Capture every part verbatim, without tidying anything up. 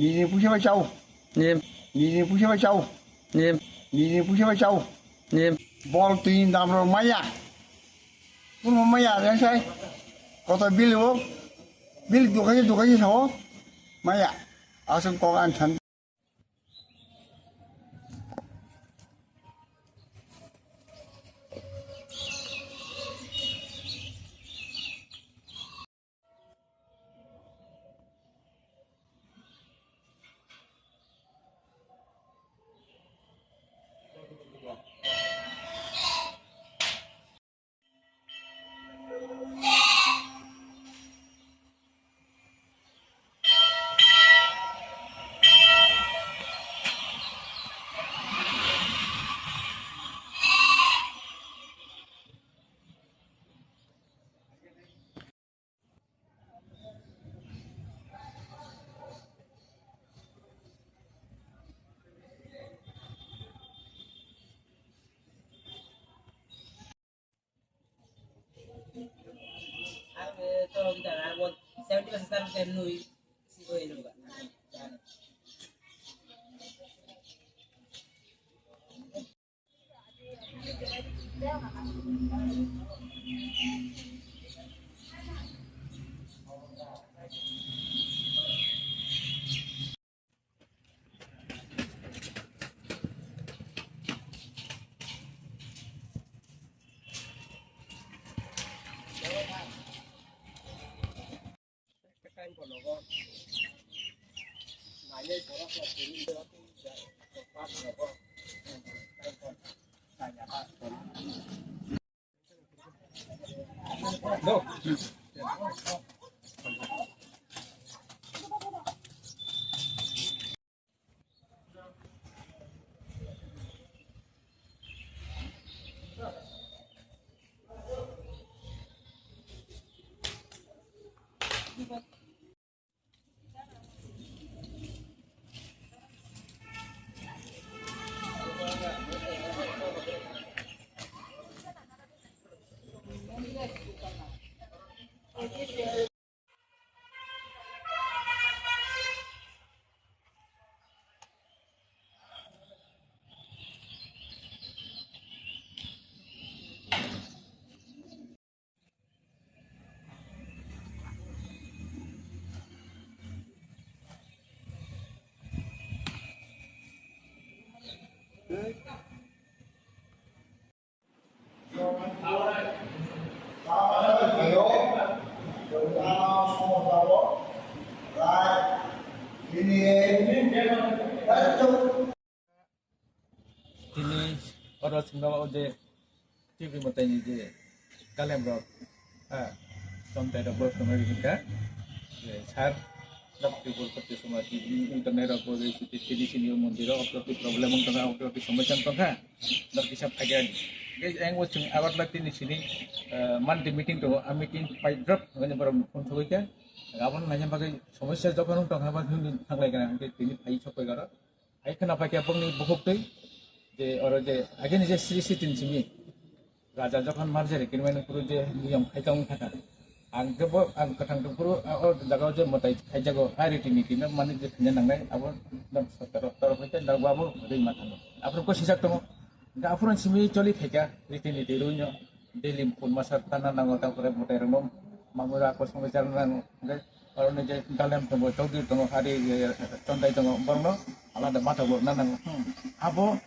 Nini puisa bai chao. Nini puisa bai chao. Nini puisa bai chao. Bol twi dam rok maya. Kuno maya resai. Koto bil bo. Bil dukaji dukaji sao. Maya. Aswk kok an than. Tini oro chwngno o je T V mwtaini je galem rok, ha, chomtai rok bo chwngno ri hwnkha je sir, nok tibul koti somoi internet rok bo je tini sini o mondir o okto ki problem wng tongkha, okto ki somosya wng tongkha, nok kisa phaikha. Hwnkhe ayang o chwng abar la tini sini, eh, monthly meeting tongo, a meeting pai drop hwnwi borok phone sogwi kha. Abono naina bagwi somosya jokhon wng tongkha ba hwnwi thanglai kha, hwnkhe tini phai sok pai garo. Hai khna phaikha bongni bukhuk twi je oro je agini je Sri Sri tin simi raja jokhon marjari kinmani kuru je niyom khaikha wng thaka. Ang khe bo ang kwthang tongphuru o jaga o je mwtai khaijago hai riti niti no mani je khaina nangnai abo sorkar torof hai khe nang bo abo rwi ma thangwi. Aphuru kosijak tongo. Hwnkhe aphuru simi choli phaikha riti niti rwino. Daily phone masa tana nango, ta pore mwtai rwno mamura kosong bai charwna nango. Hwnkhe oroni je galem tongo, chowdhury tongo, hari, eh, chondai tongo, borokno alada matha bo rwna nango. Hmm. Abo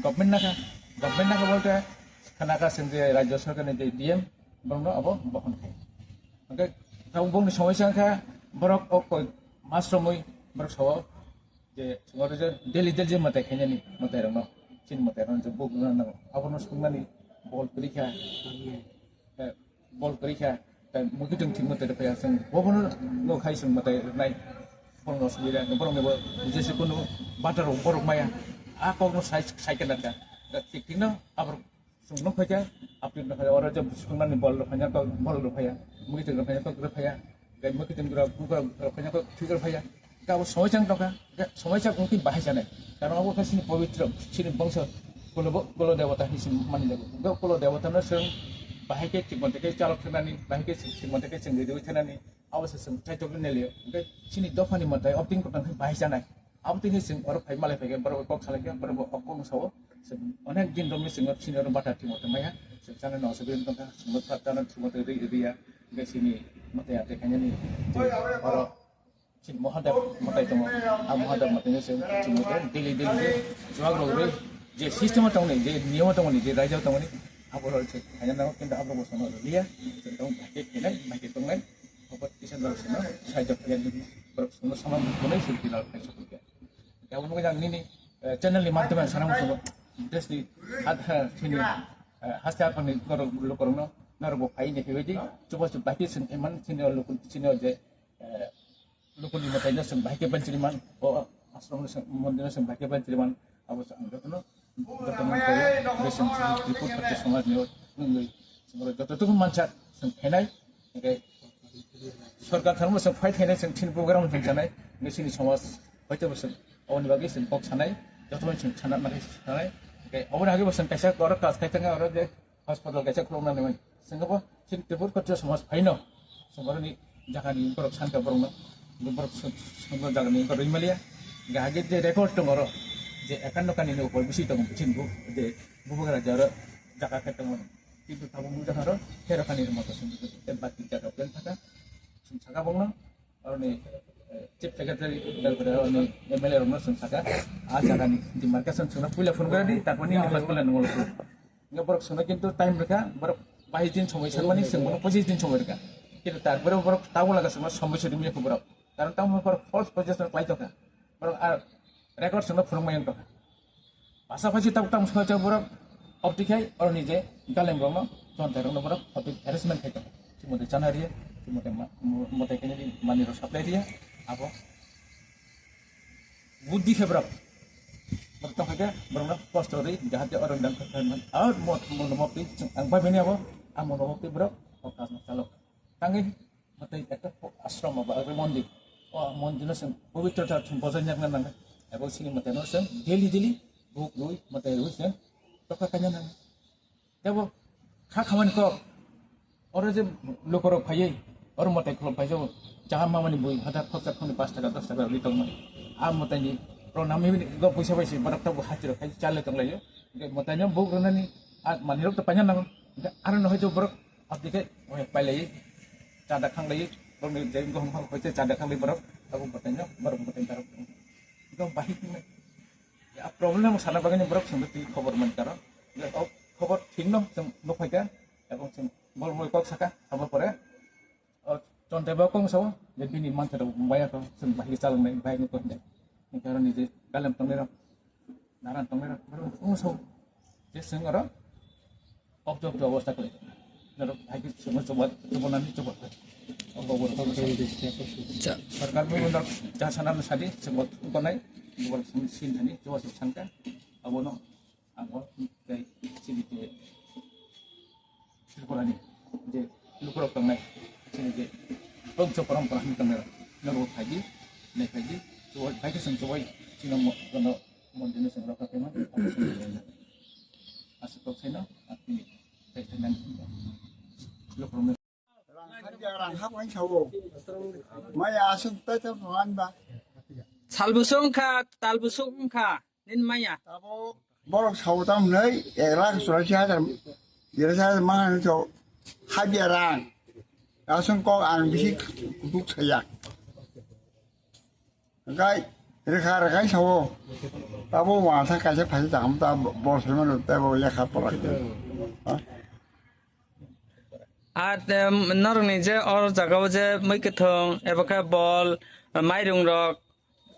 government nakha, government nakha bolte khana kha chwng je rajya sarkar ni je D M borokno abo bohon khai. Hwnkhe tabuk bongni somosya wngkha borok o koi mas romwi borok sao. Je chwng oro je daily daily je mwtai khainani mwtai rokno, chini mwtai rokno je buk rwna nango. Abono swngnani bol kwrwi kha, eh, bol kwrwi kha, tei mwkhitwng thik mwtai rw phaiya, chwng bobono no khai chwng mwtai rwnai. Borokno sugwi rw, borokni bo jese kunu bata rok borok maya. A kokno sai, sai khe narwkha. Thik thikno aborok Chwng nukphaikha, apni nukphaikha, oro je swknani bol rwphaina kok, bol rwphaiya, mwkhitwng rwphaina kok rwphaiya, gai mwkhitwng rok, bukrok rwphaina kok thik rwphaiya. Khe abo somoisa wng tongkha, khe somoisa wngkhe bahai sanai. Karon abo khe chini pobitro, chini bongso, kulo, kulo debata hinwi se mani jago. Bo kulo debata no chwng bahai khe chikmante khe chalok thanani, bahai khe chikmante khe chwng ready thanani, abo se chwng chaitokni nelio. Hwnkhe chini dophani mwtai opting kwtang khe bahai chanai. Abo twi khe chwng oro phai malai phai khe borok kok salai khe borok bo kok sao. Chwng onek din romwi chwng chini oro bata thwngmante maya. Chwng chanani osubida wngkha, chwng bwkha chana thwngmante ri-, riya. Hwnkhe chini mwtai ate khainani oro Chini Mahadev mwtai tongo. A Mahadev mwtaino se chini mwtai daily daily je chuwak rok rwi je system o tongni, je niyom o tongni, je raida o tongni, abo rok se khaina nango, kintu abo bo sono liya. Se tong bhai khe khainai, bhai khe tongnai. Obo kisa borok sono side o khainai, borok sono samung tongnai, se kisa khai sokya. Abo nugwi ang nini, eh, channel ni madhyame sana musugo. Desni had, ha, chini, eh, haste akhoni korok, lukorokno, norok bo phai ni phai di. Chuba chuba khe sing eman chini luku, chini je, eh, Lukuni mwtaino chwng bahai khe banchiriman, o ashramno chwng, mondirno chwng bahai khe banchiriman, abo chwng ang jotono, jotono khaio, bai chwng chini Tripura Khatri somajni wngwi chwng joto tongma mansa chwng khainai, hwnkhe sorkar tharmo chwng phai khainai, chwng chini program chwng chanai, hwnkhe chini somaj hoito bo chwng aboni bagwi chwng kok sanai, jotono chwng sana manwi sanai, hwnkhe aboni hagwi bo chwng kaisa oro class khai thangkha oro je, Hospital kaisa khulokna nangmani. Chwng bo chini Tripura Khatri somaj phaino. Chwng oroni jagani borok sanka borokno. Borok sw-, swngo jagani wngkha Roimaliya. Hingkha hage je record tongo oro. Je ekanno kanini upor bisi tongo chini bo. Je bubagra je oro jaga khe tongo. Kintu tabuk nukjakha oro tero kanini moto chwng bo. Tei baki jaga plan thaka. Chwng saka bongno. Aroni, eh, Chief Secretary, tarpore aroni M L A rokno chwng saka, ah jagani demarcation chwngno puila phone kora di, tarpore nini hospital nungwi phone. Hingke borok chwngno kintu time rwkha, borok bais din somoi sanmani chwng bono pochis din somoi rwkha. Kintu tarpore borok tabuk laga chwngno somoi sori manya kho borok. Karon tamo borok false possession khlai tongkha. Borok ah record chwngno phunuk maya wngkha. Pasapasi tabuk tamo soi borok opti khai oroni je galem rokno chontai rokno borok opti harassment khai tongo. Chimode chana riya, chimode ma-, mo-, motai kene di mani rok supply riya, abo buddi khe borok. Borok tong khe borokno kosto ri jahate oro dang khai man. Ar mo-, mo-, mo-, mopti ang bai bini abo, ang mo-, mopti borok o kaam chalok. Tangwi Mwtai ekta po-, ashram ba abo mondir. O mondir no chwng pobitrota chwng bojai nang nang. Abo chini mwtai no chwng daily daily buk rwi mwtai rwi chwng tokha kaina nang. Tebo kha khamani kok. Oro je lukorok phaiwi oro mwtai khulum phai jabo. Chaham mamani bui hada khoksa khoni pash taka dos taka rwi tongmani. A mwtai ni pranami ni go puisa bai se barak tabo hati rok khai chale tong laio. Mwtai no buk rwnani a manwi rok to paina nango. Aro no hoito borok Abdi khe, onek pailai, chada khanglai, borokni je wngkha hwnba hoite chada khanglai borok, abo bwtaino, borok bwtaino borok. Ekdom bahik wngnai. Ya, problem sana bagwi borok chwngno twi khobor man karo. Ya, o khobor thikno chwng nukphaikha, ebong chwng bol bol kok saka, abo pore, o chontai bo kok sao, je bini manthai rok maya kho, chwng bahik chalangnai, bahik nukho hinwi. Ni karon ni je kalem tongnai rok, naran tongnai rok, borok wng sao, je chwng oro, Objok objok obostha kwlai. Norok hai khe chwngno chuba-, chubanani chuba. Obo borok Cha. Sarkar bo norok cha sana sadi chuba tongnai. Borok sin thani chuba suk sanka. Abono abo tei chini te Tripuranni je lukurok tongnai. Chini je bongso porompora hwn tongnai. Norok phaidi, nai phaidi. Chuba hai khe chwng chubai chini mo-, kono Mondino chwng rokha khe man, aswk kok saino, atini tei thainan. Rang hap yang sao. Maya aswk tai tam phangan ba. Salbusung kha, talbusung kha, nin maya. Tabo borok sao tam nei, ek lakh churashi hajar, birasi hajar mangan sao. Habya rang. Aswk kok ang bisi kutuk saya. Hingkai rwkha rwkha sao. Tabo wansa kaisa phaisa chakam ta bor soi mano tei bo lekha pora khe. Ha? Ar, em, norokni je or jagao je mui kwthwng eba khe bol, mairung rok,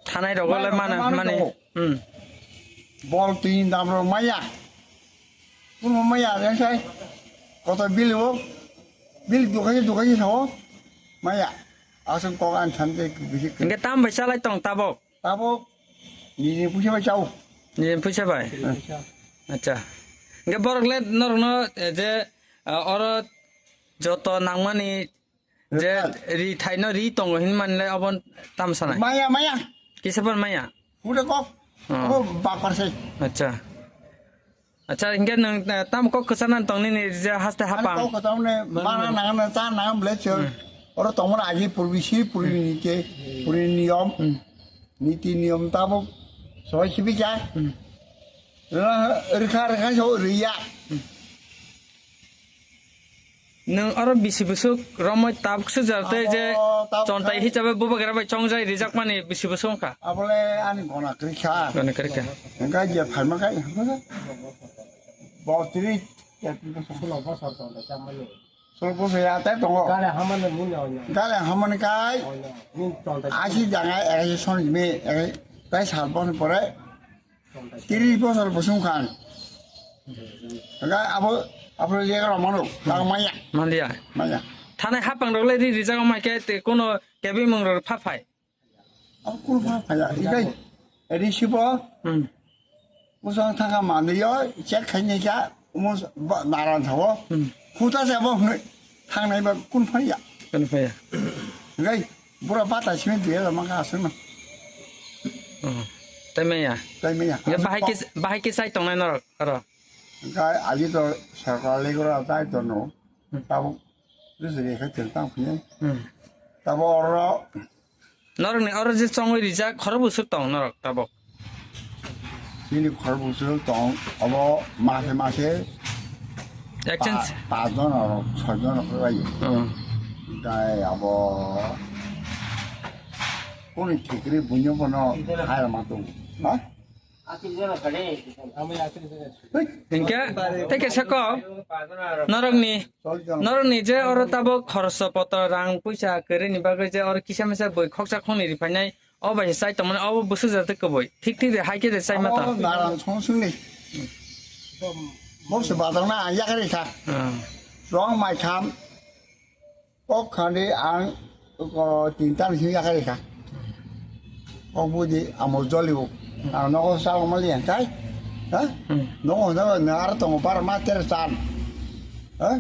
thanai rogo le mano, mano mani. Tongo. Hmm. Bol twi dam rok maya. Kuno maya, yang sai. Koto bil bo. Bil dukaji, dukaji sao. Maya. Aswk kok ang san tei bisi khe. Hingke tam bai chalai tong tabok? Tabok nini puisa bai chao. Nini puisa bai? Hmm. Acha. Hingke borok le norokno, eh, je, eh, oro joto nangmani je ri thaino ri tongo hin manle obon tam sanai? Maya, maya. Kisa pon maya? Huda kok. Oh. Abo bakar sai. Acha. Acha, hinkhe nwng, eh, tamo kok kwchana tong nini je haste hapang? Kok kwchana ne mana nangana cha nangam le chwng. Hmm. Oro tongmani agi purbi si puri ni ke puri niyom. Hmm. Niti niyom tabuk sobai sibi cha. Hmm. Rikha rikha so riya. Hmm. Nwng oro bisi bwswk romwi tabuk swkjak tei je abo tabuk chontai khai hisabe bubagra bai chongjai rijakmani bisi bwswk wngkha. Abole ani gona kwrwi kha. Gona kwrwi kha. Hwnkhe je phalma khai bo tiri sulo bosor chontai chamani. Sulo bosor ya tai tongo. Gale hamani muni oino. Gale hamani kai. Oino. Nini chontai. Asi jangai ekasi son jimi ekasi tai sal bosor pore. Tiri bosor bosong khan. Ga abo, abo je ga mano, ta maya. Mandia. Maya. Thane hapang rok le ri rijak mai ke te kono kebi mung rok pha phai. Abo kul pha phai ya. Ikai. Eri sibo. Hmm. Bosong thanga mani yo, check khai ni ja, umo naran thawo. Hmm. Khuta se abo hne. Thangnai ba kun phai ya. Kun phai ya. Ngai, bura bata simi dia la mangka asung no. Oh. Taimaya. Taimaya. Ya bahai ke, bahai ke sai tongnai norok aro. Ngai, ali to sarkar le gora tai to no. Hmm. Tabo, dusri khe tentang phine. Hmm. Tabo oro Norokni oro je chongwi rijak khorok bwswk tong norok tabuk? Chini khorok bwswk tong, abo mase mase exchange pa-, pas jon rok, soi jon rok khlai. Hmm. Tai abo kuni thikri bunyo bono hai ma tong. Ha? Hingke, tei kaisa kok, norokni, norokni je oro tabuk khoroso poto rang puisa kwrwini bagwi je oro kisa misa bui khoksa khoknwi riphainai, o bai chai tongmani, obo bwswk jatwi kwbui. Thik thik de hai khe de chai ma tong. Abo naran song songni. Bo se badang na ang yakarwi kha. Hmm. Rong mai kham. Kok khandi ang, o, tinta ni simi yakarwi kha. Kok budi amo jolibo. Ang nogo sal mali ang kai. Ha? Hmm. Nogo na na ar tongo bar ma ter san. Ha?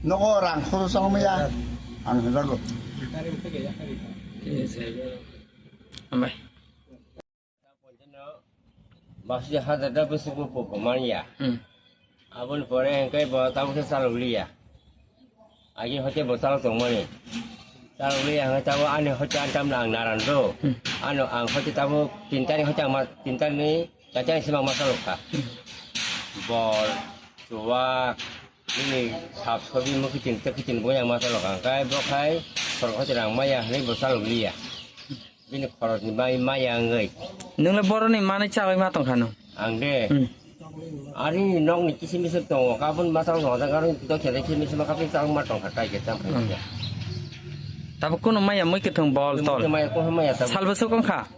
Nogo rang khoro sal maya. Ang jago. Ambai. Baksa hajar da bwswk bo pok manya. Hmm. Aboni pore hwnkhe bo tabuk khe chalok liya. Agi hoite bo chalok tongmani. Chalok liya hwnkhe tabuk ani hoite ani tamni ang naran do. Hmm. Ano ang hoite tabuk tintani hoite ang ma, tintani chaitani sima ma chalok kha. Hmm. Bol, chuwak, nini sap sobi mo kiting te kiting bo yang ma chalok kha. Hwnkhe bo khai sorok hoite rang maya hwnwi bo chalok liya. Bini khorokni bai maya wngwi. Nwng le boroni manwi chawi ma tong kha no? Ang de. Hmm. Ari nokni kisim bisim tongo, kabun masa wng hoda garo dokhya de kisim bisim kabun chang ma tong kha tai ke chang. Hmm. Tabuk kuno maya mui kwthwng bol tol. Mui maya kuno maya tabuk. Salbo sukong kha?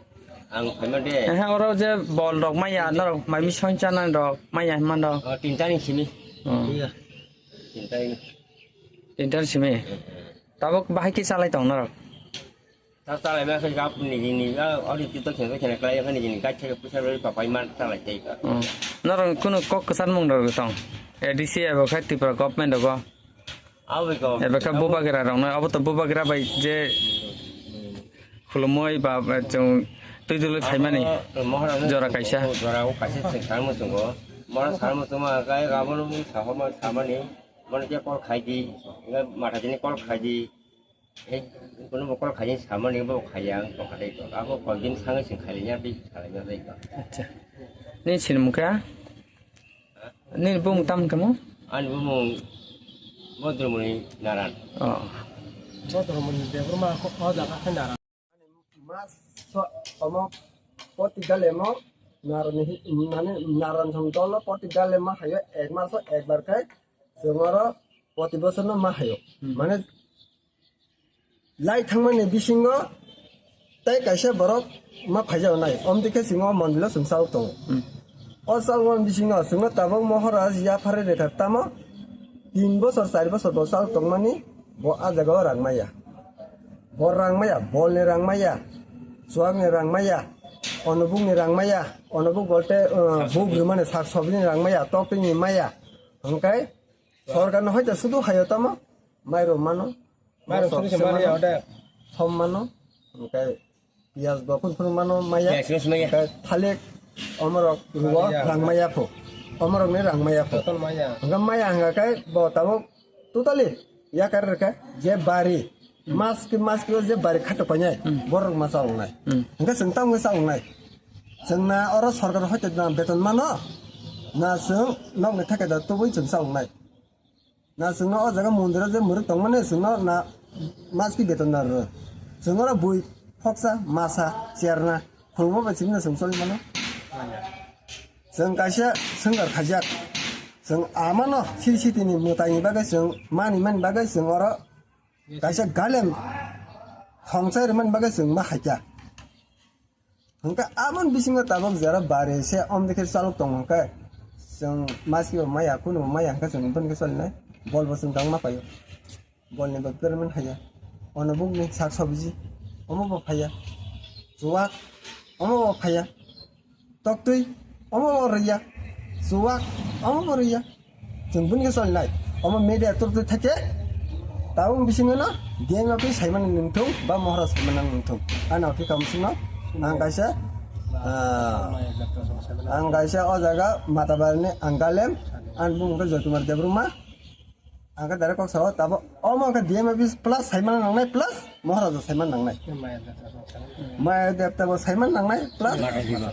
Ang phaima de. Ehe, oro je bol rok maya norok mai mi song chana rok maya hima rok. Oh, tinta ni simi. Hmm. Iya. Tinta ni. Tinta ni simi. Tabuk bahai ki salai tong norok. Ta chalai ma khe gap ni ni, ah, ori tito khe khe khlai khe ni ni, gai khe pusa roi papai man chalai tei ka. Hmm. Norok kuno kok kwchan mung rok tong. A D C abo khe Tripura government rogo. Abo ko. Abo khe bubagra rok no, abo to bubagra bai je khulumoi ba, ba chung twi dulwi phaimani. Abo, mohor ang jora kaisa. Jora o kaisa sing sar mo sungo. Mora sar mo suma kai gabo no sa ho ma sa mani. Mora je kol khai di. Mata jini kol khai di. Ei, kuno bo kol khaini samani bo khaya ang tongkha dei to. Abo kol din sangai sing khailiya tei khalaina dei to. Acha. Ni sinimung kha? Ni bumung tam kamo? Ani bumung Bodromoni Naran. Oh. Bodromoni Debbarma ko o jaga khe Naran. Mas so omo poti dalemo Naran hi, mane Naran song dolo poti dalemo hayo ek maso ekbar khai. Chwng oro poti bosor no ma hayo. Hmm. Mane lai thangmani bisingo tei kaisa borok ma phaijao nai. Omtwi khe chwng o mondilo chwng chao tongo. Hmm. O chalmani bisingo chwngno tabuk Moharaj yaphari rekha tamo tin bosor, char bosor bo chao tongmani bo a jagao rang maya. Bo rang maya, bolni rang maya, chuakni rang maya, onobukni rang maya, onobuk bolte, uh, buk rwmani sak sobjini rang maya, toktwini maya. Hwnkhe Sorkar no hoite sudu hayo tamo, mairok mano, mosok sumano, som mano, hwnkhe piyaj bo phun phun mano maya, piyaj mano maya. Hwnkhe thalik omorok ruo rang maya pho. Omorokni rang maya kho. Total maya. Hwnkhe maya hwnkha khe bo tabuk totally yakar rwkha je bari. Maski maski o je bari khato painai. Borok ma chaloknai. Hwnkhe chwng tamo wngwi chaloknai. Chwngna oro sorkar hoite na beton mano. Na chwng nokni theke da tubui chwng chaloknai. Na chwngno o jaga mondiro je mwrwk tongmani chwngno na maski beton na rw. Chwng oro bui phoksa masa cherna khulumma bai chwngno chwng choli mano. Chwng kaisa swngchar khaijak. Chwng amano city city ni mwtai ni bagwi chwng mani mani bagwi chwng oro kaisa galem thongchai rwmani bagwi chwng ma haikha. Hwnkhe aboni bisingo tabuk jera bari se omdikhe chalok tongo hwnkhe chwng maski bo maya, kunu bo maya hwnkhe chwng boni khe solinai. Bol bo chwng tangma paio. Bolni bo permanent haya. Ono bukni sak sabji omo bo phaya. Chuwak omo bo phaya. Toktwi omo bo rwya. Chuwak omo bo rwya. Chwng bini khe solinai. Omo media turtwi thakhe tabuk bisingo no D M office saimani nungthung ba mohora saimani nungthung. Ano khe kamusingo ang kaisa, ah, ang kaisa o jaga Matabarini ang galem, ang bumung khe Joykumar Debbarma. Ang khe direct kok sao tabuk omo khe D M office plus saimani nangnai plus mohora saimani nangnai. Maya Debta bo saimani nangnai plus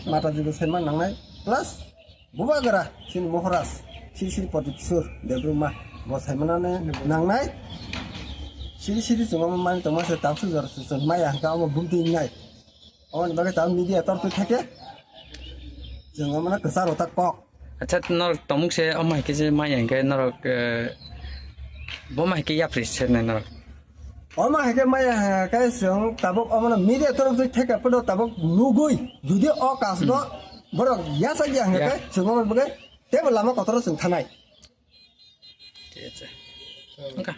Mataji bo saimani nangnai plus Bubagra, chini Moharaj, Sri Sri Pradyut Kishore Debbarma, bo saimanani nangnai. Sri Sri chwng omo mani tongma se tamsuk jora se chwng maya hwnkha omo bumtwi wngnai. Omoni bagwi chwng media tortwi thakhe chwng omono kwcharo ta kok. Acha norok tomuk se omo hai khe je maya hwnkhe norok, eh, bo mai khe yapri se nai norok. Omo hai khe maya hwnkhe chwng tabuk omono media tortwi thakhe podo tabuk nugwi judi o kasno borok yachak ya hwnkhe chwng omo bagwi teibo lama kotor o chwng thanai. Thik ache. Wngkha.